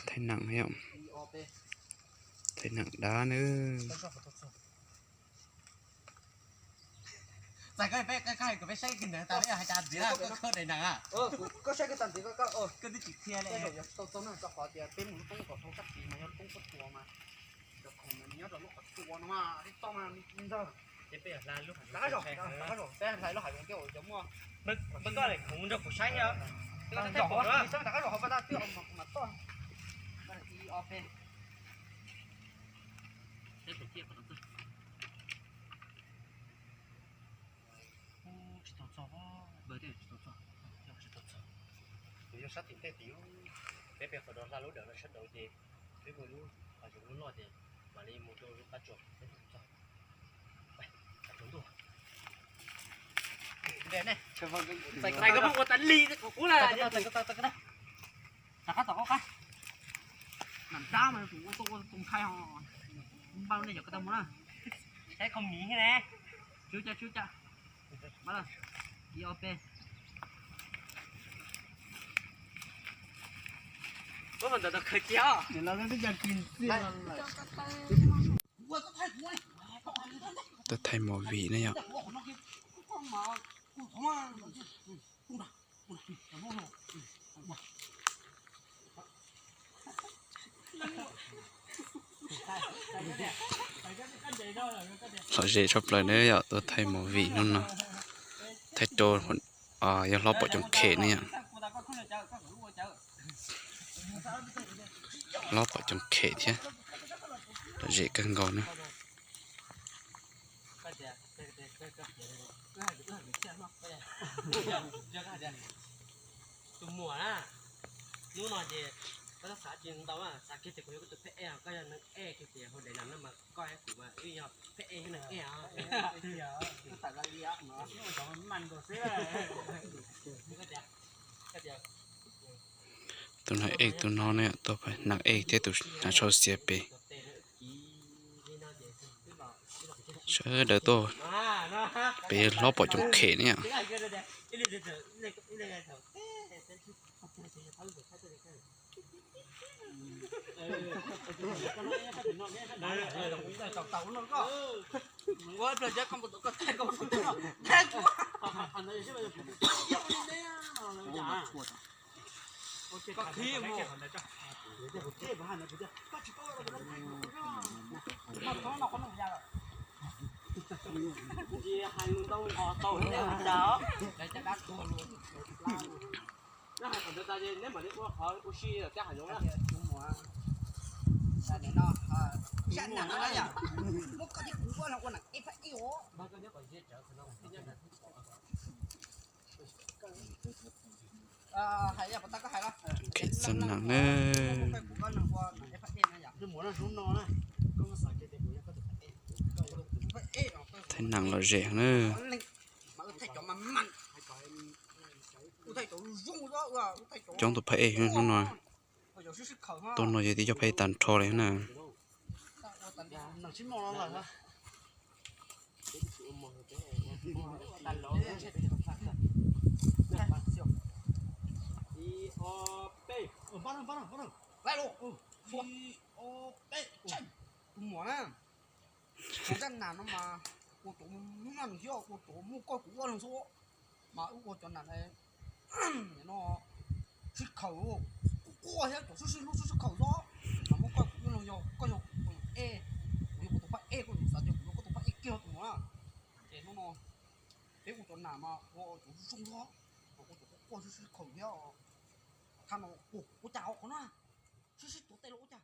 Thaij neem yom. Thaij neem dab nawb. Txais koj peb koj hais kom peb saib kiag ntawd tas li hais cas ntxiv na koj khawb daim neem a. Koj saib koj tag ntxiv koj koj twb tsis qhia li. Tau txog na rau qhov tias peb mus lub roob kom tau sab tid mas yog lub roob pob tsuas mas cov khoom nyob rau lub qhov tsua no mas tib toj mas ntag. Ces peb hla lub hais, rov qab zom, rov qab zom, peb hla lub hais zoov thiab cov muaj. Peb koj li khoom nrog kuv saib thiab. Rov qab zom, rov qab zom hauv pas tag twb mas toj. Ib ob peb. Tsis tau txog, tsis tau txog, tsis tau txog. Kuv yog sab tim tej tim, peb peb qhov rau hla lub dawm no sab nraud ces peb mus lub, lub loj ces mam li mus rau lub qab tsuas peb txog. Txais koj muab ua tas li kuv kub na. Rov qab tom qab qab. Nam dab mas tus ua tuaj ua tus ntshai ho. Npaj nej cov ko tau mus na. Saib kho miv thiab ne. Sib ca sib ca. Ib ob peb. Ua ntawd tau khaws cia os. Tuaj thaij movie ne yom. Lom zem tshaj plaws ne yom, tuaj thaij movie hnub no. Thaij rau yog hlob Pom Coom Khem ne yom. Hlob Pom Coom Khem thiab. Lom zem kawg nkaus na. Tus muam na, hnub no ces koj xav tsis ntau, xav kiag tias kuv yog koj tus phab ej, koj yog neeg ej kiag ces hauv daim neem no mas koj thiab kuv mas wb yog phab ej thiab neeg ej os. Tus neeg ej tus no ne, tus neeg ej thiab tus hnav tsho xiav pem. Sawv daws tuaj, pem hlob Pom Coom Khem ne yom. Khem txog neem na. Thaij neem lom zem na. Coob tus phab ej hnub no. Tuaj no yog tib co phab ej tag nrho li na. Tus muam na, kuv zaj nam no mas ua cov muaj noj thiab ua cov muaj koj kuv ua leeg xwb. Mas wb ua cov nam no sib khaws, quaj thiab cov sib sib hlub sib sib khaws xwb. Mas muaj koj kuv ua leeg, yog koj yog kuv tus ej, kuv yog koj tus phab ej, koj yog xav tias kuv yog koj tus phab ej kiag tus muam na. Ces hnub no peb ua cov nam mas ua cov zoo xwb, ua cov quaj sib sib khaws thiab. Thaj no ua cas qhov no sib sib tuav tes los ua cas.